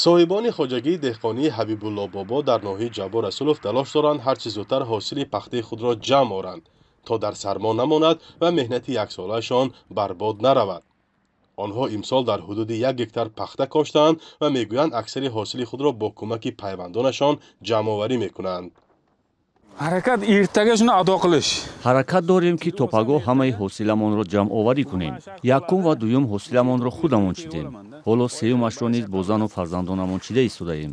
Соҳибони хоҷагии деҳқонии Ҳабибулло Бобо дар ноҳияи Ҷаббор Расулов талош доранд, ҳарчи зудтар ҳосили пахтаи худро ҷамъ оранд, то дар сармо намонад ва меҳнати яксолаашон барбод наравад. Онҳо имсол дар ҳудуди 1 гектар пахта коштаанд ва мегӯянд, аксари ҳосили худро бо кӯмаки пайвандонашон ҷамъоварӣ мекунанд. Ҳаракат эртага шуни адо қилиш. Ҳаракат дорем, ки то пагоҳ ҳамаи ҳосиламонро ҷамъоварӣ кунем. Якум ва дуюм ҳосиламонро худамон чидем, ҳоло сеюмашро низ бо зану фарзандонамон чида истодаем.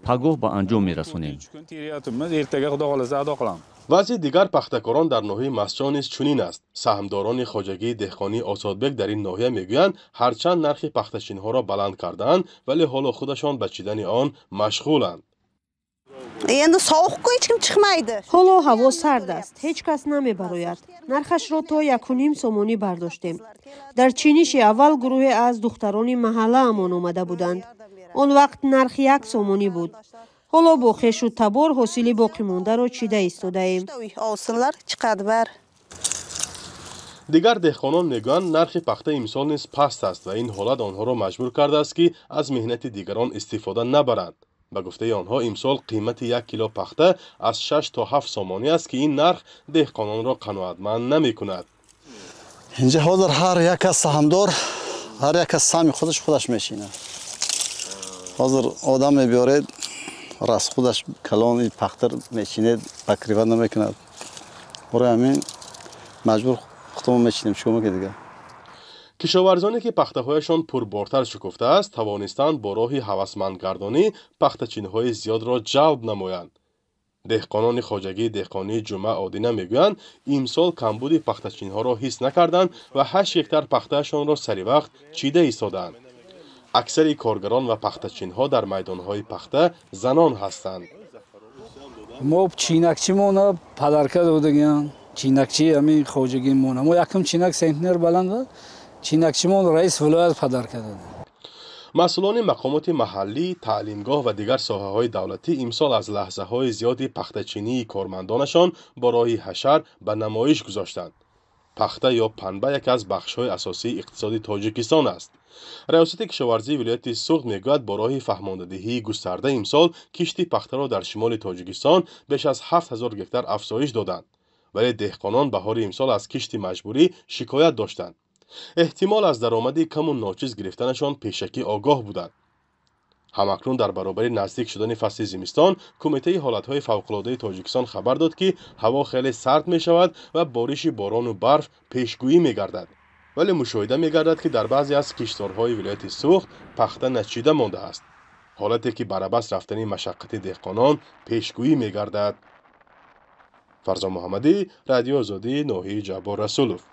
Пагоҳ ба анҷом мерасонем. Эртага, Худо xohlasa, адо қилamiz. Вазъи дигар пахтакорон дар ноҳияи Мастчоҳ низ чунин аст. Саҳмдорони хоҷагии деҳқонии Осодбек дар ин ноҳия мегӯянд, ҳарчанд нархи пахтачинҳоро баланд кардаанд, вале ҳоло худашон ба чидани он машғуланд. Endi sovuq-ku, hech kim chiqmaydi. Ҳоло ҳаво сард аст, ҳеҷ кас намебарояд. Нархашро то 1,5 сомонӣ бардоштем. Дар чиниши аввал гурӯҳе аз духтарони маҳаллаамон омада буданд. Он вақт нарх 1 сомонӣ буд. Ҳоло бо хешу табор ҳосили боқимондаро чида истодаем. Uy olsinlar, chiqadi bari. Дигар деҳқонон мегӯянд, нархи пахта имсол низ паст аст ва ин ҳолат онҳоро маҷбур кардааст, ки аз меҳнати дигарон истифода набаранд. Ба гуфтаи онҳо, имсол қимати 1 кило пахта аз 6 то 7 сомонӣ аст, ки ин нарх деҳқононро қаноатманд намекунад. Инҷа ҳозир ҳар як кас саҳмдор, ҳар як кас саҳми худаш худаш мечинад. Ҳозир одам мебиёред, раст худаш калони пахта мечинед, покрывать намекунад. Бораи ҳамин маҷбур худамон мечинем, чикор мекунед дигар? Кишоварзоне, ки пахтаҳояшон пурбортар шукуфтааст, тавонистанд бо роҳи ҳавасмандгардонӣ пахтачинҳои зиёдро ҷалб намоянд. Деҳқонони хоҷагии деҳқонии Ҷумъа Одина мегӯянд, имсол камбуди пахтачинҳоро ҳис накарданд ва 8 гектар пахтаашонро саривақт чида истодаанд. Аксари коргарон ва пахтачинҳо дар майдонҳои пахта занон ҳастанд. Мо чинакчимона подарка додагиян, чинакчи ҳамин хоҷагимона. Мо якум чинак центнер баланд, чинакчимон раис вилоят подарка дод. Масъулони мақомоти маҳаллӣ, таълимгоҳ ва дигар соҳаҳои давлатӣ имсол аз лаҳзаҳои зиёди пахтачинии кормандонашон бо роҳи ҳашар ба намоиш гузоштанд. Пахта ё панба яке аз бахшҳои асосии иқтисоди Тоҷикистон аст. Раёсати кишоварзии вилояти Суғд мегӯяд, бо роҳи фаҳмондадиҳии густарда имсол кишти пахтаро дар шимоли Тоҷикистон беш аз 7000 гектар афзоиш доданд, вале деҳқонон баҳори имсол аз кишти маҷбурӣ шикоят доштанд. Эҳтимол, аз даромади каму ночиз гирифтанашон пешакӣ огоҳ буданд. Ҳамакнун, дар баробари наздик шудани фасли зимистон, Кумитаи ҳолатҳои фавқулодаи Тоҷикистон хабар дод, ки ҳаво хеле сард мешавад ва бориши борону барф пешгӯӣ мегардад, вале мушоҳида мегардад, ки дар баъзе аз киштзорҳои вилояти Суғд пахта начида мондааст, ҳолате ки бар абас рафтани машаққати деҳқонон пешгӯӣ мегардад. Фарзон Муҳаммадӣ, Радиои Озодӣ, ноҳияи Ҷаббор Расулов.